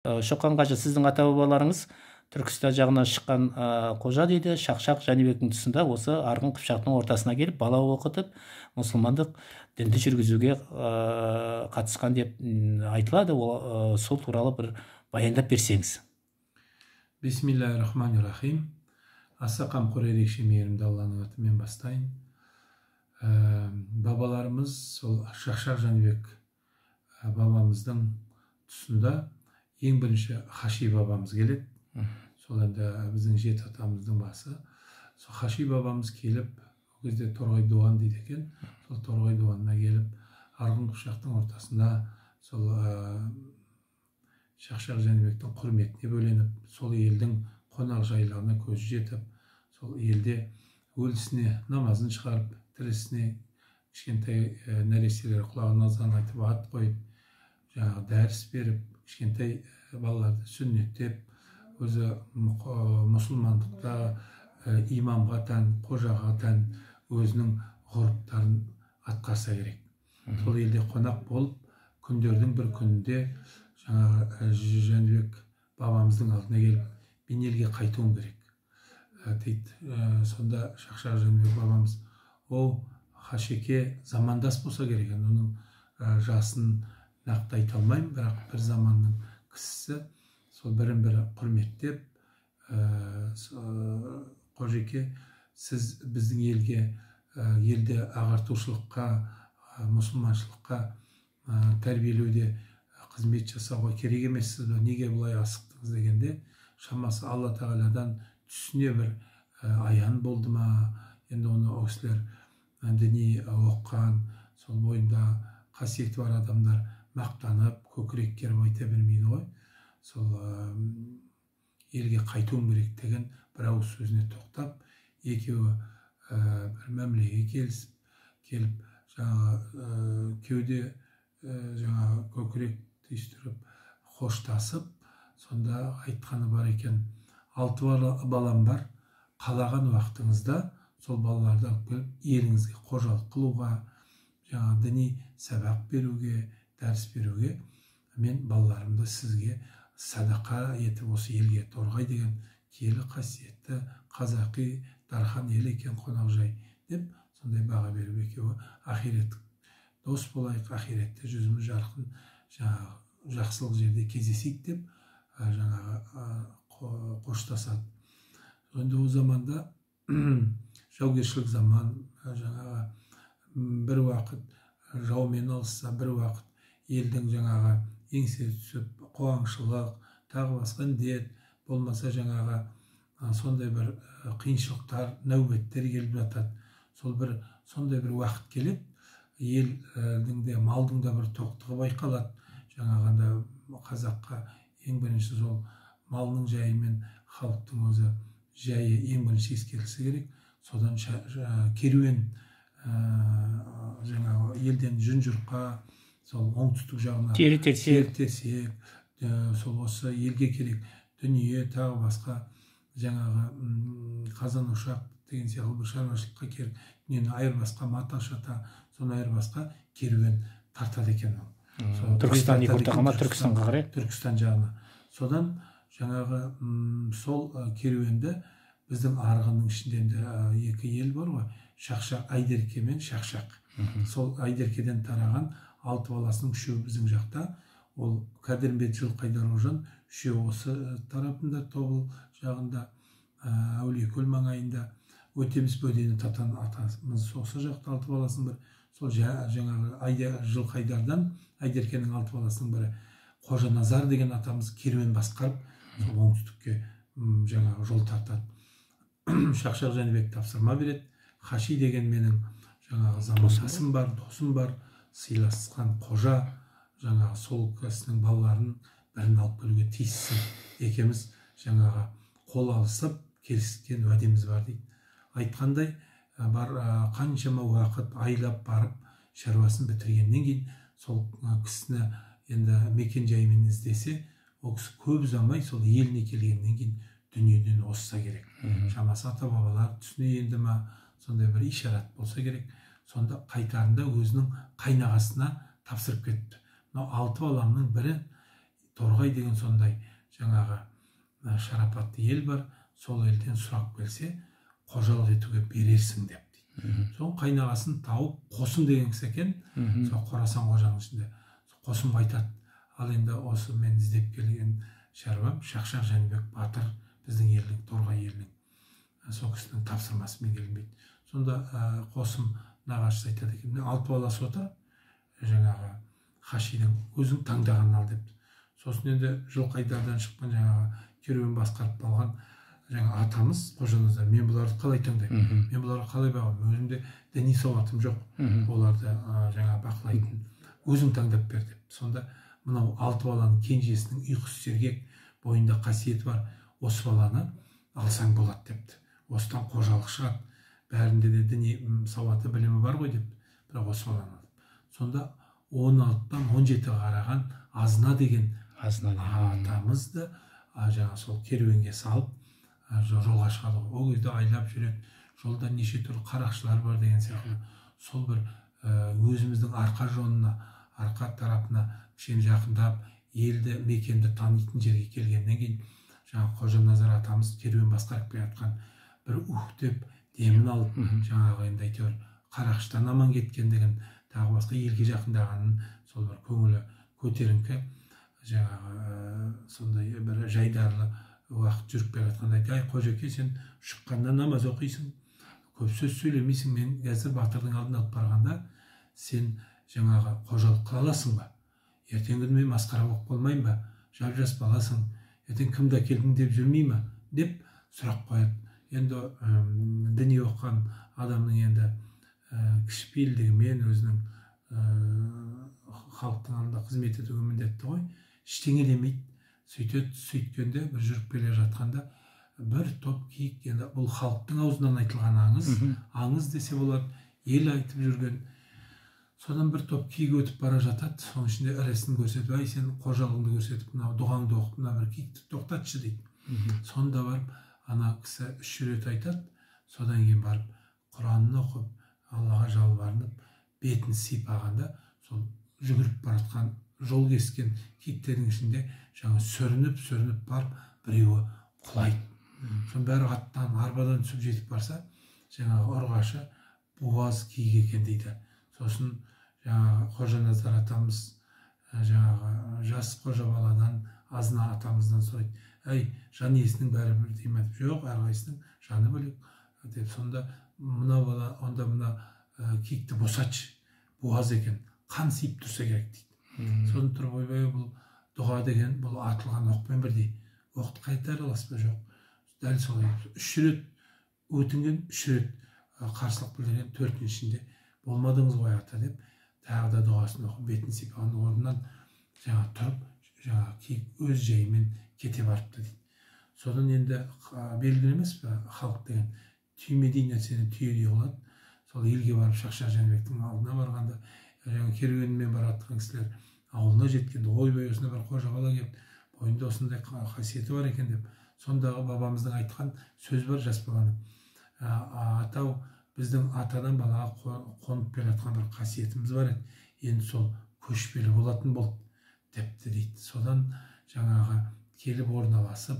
Шоқан қажы, сіздің ата бабаларыңыз Түркістан жағынан шыққан қожа дейді. Шақшақ Жәнібектің тұсында осы Арғын Қыпшақтың ортасына келіп, бала оқытып, мұсылмандық дінді жүргізуге қатысқан деп айтылады. Ол, сол туралы бір баяндап берсеңіз. Бисмиллахи. Аса қамқор, ерекше мейірімді Алланың атымен бастайын. Бабаларымыз сол Шақшақ Жәнібек бабамыздың тұсында ең бірінші Хаши бабамыз келеді. Сол енді біздің жеті атамыздың басы. Сол Хаши бабамыз келіп, ол кезде Торғай Дуан дейді екен. Сол Торғай Дуанына келіп, Арғын Қыпшақтың ортасында сол Шақшақ Жәнібектің құрметіне бөленіп, сол елдің қонақжайлығына көзі жетіп, сол елде өлісіне намазын шығарып, тірісіне кішкентай нәрестелер құлағына азан айтып, ат қойып, жаңағы дәріс беріп, кішкентай балаларды сүннеттеп, өзі мұсылмандықта имамға тән, қожаға тән өзінің ғұрыптарын атқарса керек. Сол елде қонақ болып, күндердің бір күнінде жаңағы Жәнібек бабамыздың алдына келіп, мен елге қайтуым керек дейді. Сонда Шақшақ Жәнібек бабамыз: «О, Хашеке», замандас болса керек, енді оның жасын нақты айта алмаймын, бірақ бір заманның кісісі, сол бірін бірі құрметтеп, «Қожеке, сіз біздің елге, елді ағартушылыққа, мұсылманшылыққа тәрбиелеуде қызмет жасауға керек емессіз бе? Неге бұлай асықтыңыз?» дегенде, шамасы Алла тағаладан түсіне бір аян болды ма енді, оны ол кісілер, діни оқыған, сол бойында қасиеті бар адамдар мақтанып, көкірек керіп айта бермейді ғой. Сол елге қайтуым керек деген бір ауыз сөзіне тоқтап, екеуі бір мәмілеге келісіп келіп, жаңағы кеуде, жаңағы көкірек түйістіріп қоштасып, сонда айтқаны бар екен: «Алты балам бар, қалаған уақытыңызда сол балаларды алып келіп, еліңізге қожалық қылуға, жаңағы діни сабақ беруге, дәріс беруге мен балаларымды сізге садақа етіп, осы елге, Торғай деген киелі, қасиетті қазақи дархан ел екен, қонақжай», — деп сондай баға беріп, екеуі «Ақирет дос болайық, ақиретте жүзіміз жарқын, жаңағы жақсылық жерде кездесейік» деп жаңағы қоштасады. Енді ол заманда жаугершілік заман, жаңағы бір уақыт жаумен алысса, бір уақыт елдің жаңағы еңсесі түсіп, қуаңшылық, тағы басқа індет болмаса, жаңағы сондай бір қиыншылықтар, нәубеттер келіп жатады. Сол бір сондай бір уақыт келеді, елдің де, малдың да бір тоқтығы байқалады. Жаңағында қазаққа ең бірінші сол малының жайы мен халықтың өзі жайы ең бірінші ескерілсе керек. Содан керуен жаңағы елден жүн жұрқа, сол оңтүстік жағына тері терсек, тері терсек, сол осы елге керек дүние, тағы басқа жаңағы қазан ошақ деген сияқты бір шаруашылыққа керек дүниені айырбасқа, мата шата, соны айырбасқа керуен тартады екен ол. Түркістан екі ортаға ма, Түркістанға қарай? Түркістан жағына. Содан жаңағы сол керуенді біздің Арғынның ішінде енді екі ел бар ғой, Шақшақ, Айдерке мен Шақшақ. Сол Айдеркеден тараған алты баласының үшеуі біздің жақта, ол Кәдірмбет, Жылқайдар, Ожан, үшеуі осы тарапында, Тобыл жағында, Әулиекөл маңайында. Өтеміс Бөдене Татан атамыз осы жақта, алты баласының бірі. Сол жаңағы Жылқайдардан, Айдеркенің алты баласының бірі Қожаназар деген атамыз керуен басқарып, сол оңтүстікке жаңағы жол тартады. Шақшақ Жәнібек тапсырма береді: «Хаши деген менің жаңағы замандасым бар, досым бар, сыйласқан қожа, жаңағы сол кісінің балаларын бірін алып келуге тиіссің. Екеуміз жаңағы қол алысып келіскен уәдеміз бар», — дейді. Айтқандай бар, қаншама уақыт айлап барып, шаруасын бітіргеннен кейін сол кісіні енді мекен жайымен іздесе, ол кісі көп ұзамай сол еліне келгеннен кейін дүниеден озса керек. Шамасы ата бабалар түсіне енді ма, сондай бір ишарат болса керек. Сонда қайтарында өзінің қайнағасына тапсырып кетті: «Мынау алты баламның бірі Торғай деген сондай жаңағы шарапатты ел бар, сол елден сұрап келсе, қожалық етуге берерсің деп дейді. Сол қайнағасын тауып, Қосым деген кісі екен, сол Қорасан қожаның ішінде. Қосымға айтады, ал енді осы мен іздеп келген шаруам Шақшақ Жәнібек батыр, біздің елдің, Торғай елінің, сол кісінің тапсырмасымен келдім дейді. Сонда Қосым нағашысы айтады екен, міне 6 баласы отыр, жаңағы Хашидің, өзің таңдағанын ал депті. Сосын енді Жылқайдардан шыққан жаңағы керуен басқарып алған жаңа атамыз Қожаназар, мен бұларды қалай таңдаймын, мен бұларға қалай бағамын, өзімде діни сауатым жоқ, оларды жаңа бақылайтын, өзің таңдап бер деп. Сонда мынау 6 баланың кенжесінің ұйқысы сергек, бойында қасиеті бар, осы баланы алсаң болады депті. Осыдан қожалық шығады, бәрінде де діни сауаты, білімі бар ғой деп, бірақ осы баланы алып. Сонда 16-дан 17-ге қараған Азына деген атамызды жаңа сол керуенге салып жолға шығады. Ол кезде айлап жүреді, жолда неше түрлі қарақшылар бар деген сияқты. Сол бір өзіміздің арқа жонына, арқа тарапына кішкене жақындап, елді мекенді танитын жерге келгеннен кейін жаңа Қожаназар атамыз керуен басқарып келе жатқан бір ух деп демін алып, жаңағы енді әйтеуір қарақшыдан аман кеткендігін, тағы басқа елге жақындағанын, сол бір көңілі көтеріңкі, жаңағы сондай бір жайдарлы уақыт жүріп келе жатқанда айтты, ай Қожеке, сен шыққанда намаз оқисың, көп сөз сөйлемейсің, мен қазір батырдың алдына алып барғанда сен жаңағы қожалық қыла аласың ба? Ертеңгі күні мен масқара болып қалмайын ба? Жап-жас баласың, ертең кімді әкелдің деп жүрмей ма? Деп сұрақ қояды. Енді діни оқыған адамның енді кішіпейілдігімен өзінің халықтың алдында қызмет етуге міндетті ғой, ештеңе демейді. Сөйтеді, сөйткенде бір жүріп келе жатқанда бір топ киік, енді бұл халықтың аузынан айтылған аңыз, аңыз десе болады, ел айтып жүрген. Содан бір топ киік өтіп бара жатады, соның ішінде ірісін көрсетіп, ай сен қожалығыңды көрсетіп, мынау дұғаңды оқып, мына бір киікті тоқтатшы дейді. Сонда барып ана кісі 3 рет айтады, содан кейін барып Құранын оқып, Аллаға жалбарынып, бетін сипағанда сол жүгіріп бара жатқан, жол кескен киіктердің ішінде жаңа сүрініп барып біреуі құлайды. Соның бәрі аттан, арбадан түсіп жетіп барса, жаңағы ұрғашы буаз киік екен дейді. Сосын жаңағы Қожаназар атамыз жаңағы жас қожа баладан, Азына атамыздан сұрайды, әй, жан иесінің бәрі бірдей ме деп. Жоқ, әрқайсысының жаны бөлек деп. Сонда мына бала, онда мына киікті босатшы, буаз екен, қан сиіп тұрса керек дейді. Соны тұрып, ойбай, бұл дұға деген, бұл атылған оқпен бірдей, оқты қайтара аласыз ба? Жоқ. Дәл солай 3 рет өтінген, 3 рет қарсылық білдірген, 4-шінде болмадыңыз ғой ата деп, тағы да дұғасын оқып, бетін сипаған, орнынан жаңа тұрып, жаңа киік өз жайымен кете барыпты дейді. Содан енді белгілі емес пе, халық деген түймедей нәрсені түйедей қылады. Сол елге барып Шақшақ Жәнібектің алдына барғанда, жаңа керуенмен баратқан кісілер ауылына жеткенде, ойбай, осындай бір қожа бала келіп, бойында осындай қасиеті бар екен деп. Сондағы бабамыздың айтқан сөз бар, жас баланың, атау, біздің атадан балаға қонып келе жатқан бір қасиетіміз бар еді, енді сол көшпелі болатын болды депті дейді. Содан жаңағы келіп орналасып,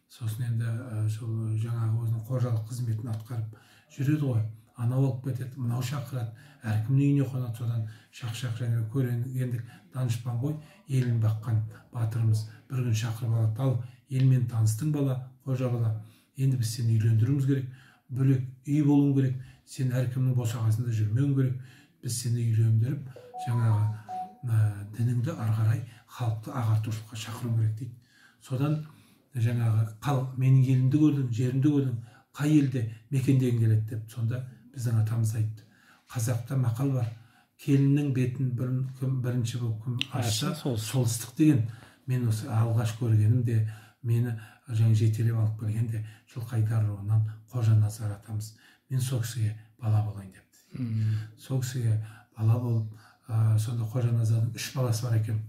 сосын енді сол жаңағы өзінің қожалық қызметін атқарып жүреді ғой. Анау алып кетеді, мынау шақырады, әркімнің үйіне қонады. Содан Шақшақ Жәнібек көргендік данышпан ғой, елін баққан батырымыз бір күн шақырып алады, ал елмен таныстың бала, қожа бала, енді біз сені үйлендіруіміз керек, бөлек үй болуың керек, сен әркімнің босағасында жүрмеуің керек, біз сені үйлендіріп, жаңағы дініңді ары қарай халықты ағартушылыққа шақыру керек дейді. Содан жаңағы қал, менің елімді көрдің, жерімді көрдің, қай елде мекендегің келеді деп. Сонда біздің атамыз айтты, қазақта мақал бар, келіннің бетін бірінші болып кім ашса, сол ыстық деген. Мен осы алғаш көргенім де, мені жаңа жетелеп алып келген де Жылқайдар руынан Қожаназар атамыз. Мен сол кісіге бала болайын депті. Сол кісіге бала болып, сонда Қожаназардың 3 баласы бар екен.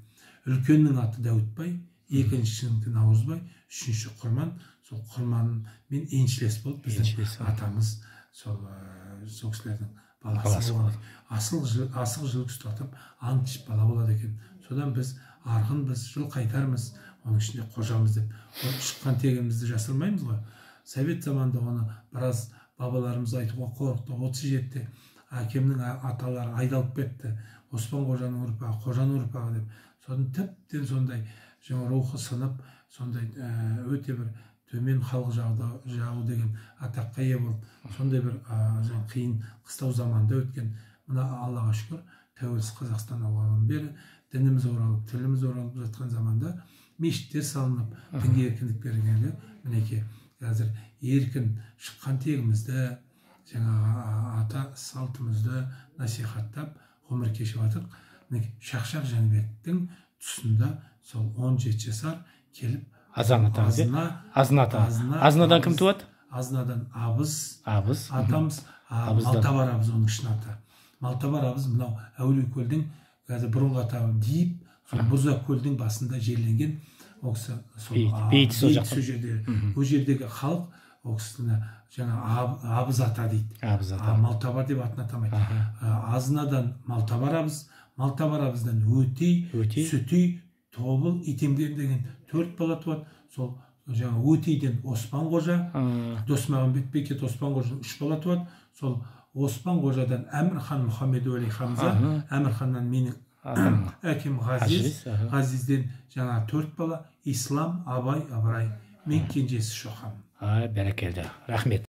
Үлкеннің аты Дәуітбай, екіншісінікі Наурызбай, үшінші Құрман. Сол Құрманмен еншілес болып біздің атамыз сол кісілердің баласы болған. Асық жілік ұстатып, ант ішіп бала болады екен. Содан біз Арғынбыз, Жылқайдармыз, оның ішінде қожамыз деп. Шыққан тегімізді жасырмаймыз ғой. Совет заманында оны біраз бабаларымыз айтуға қорықты. 37-те әкемнің аталары айдалып кетті. Оспан қожаның ұрпағы, қожаның ұрпағы деп. Соның тіптен сондай жаңа рухы сынып, сондай өте бір төмен халық жағы деген атаққа ие болып, сондай бір қиын қыстау заманда өткен. Мына Аллаға шүкір, тәуелсіз Қазақстан алғаннан бері дініміз оралып, тіліміз оралып жатқан заманда мешіттер салынып, дінге еркіндік бергені, мінекей қазір еркін шыққан тегімізді, жаңағы ата салтымызды насихаттап ғұмыр кешіп жатырық. Мінекей Шақшақ Жәнібектің тұсында сол 17 жасар келіп Азан ата. Азына ата. Азынадан кім туады? Азынадан Абыз. Абыз. Атамыз Малтабар абыз, оның шын аты. Малтабар абыз мынау Әулиекөлдің қазір бұрынғы атауы Дейіп, сол Бұрзақ көлдің басында жерленген. Ол кісі сол бейіті сол жақта. Сол жерде. Ол жердегі халық ол кісіні жаңа Абыз ата дейді. Абыз ата. Малтабар деп атын атамайды. Азынадан Малтабар абыз, Малтабар абыздан Өтей, Сүтей, Тобыл, Итемген деген 4 бала туады. Сол жаңа Өтейден Оспан қожа, Досмағамбет Бекет Оспан қожадан 3 бала туады. Сол Оспан қожадан Әмірхан Мұхаммедуәли Хамза, Әмірханнан менің әкем Ғазиз, Ғазизден жаңа 4 бала, Ислам, Абай, Ыбырай, мен кенжесі Шоқан. Бәрекелді, рахмет.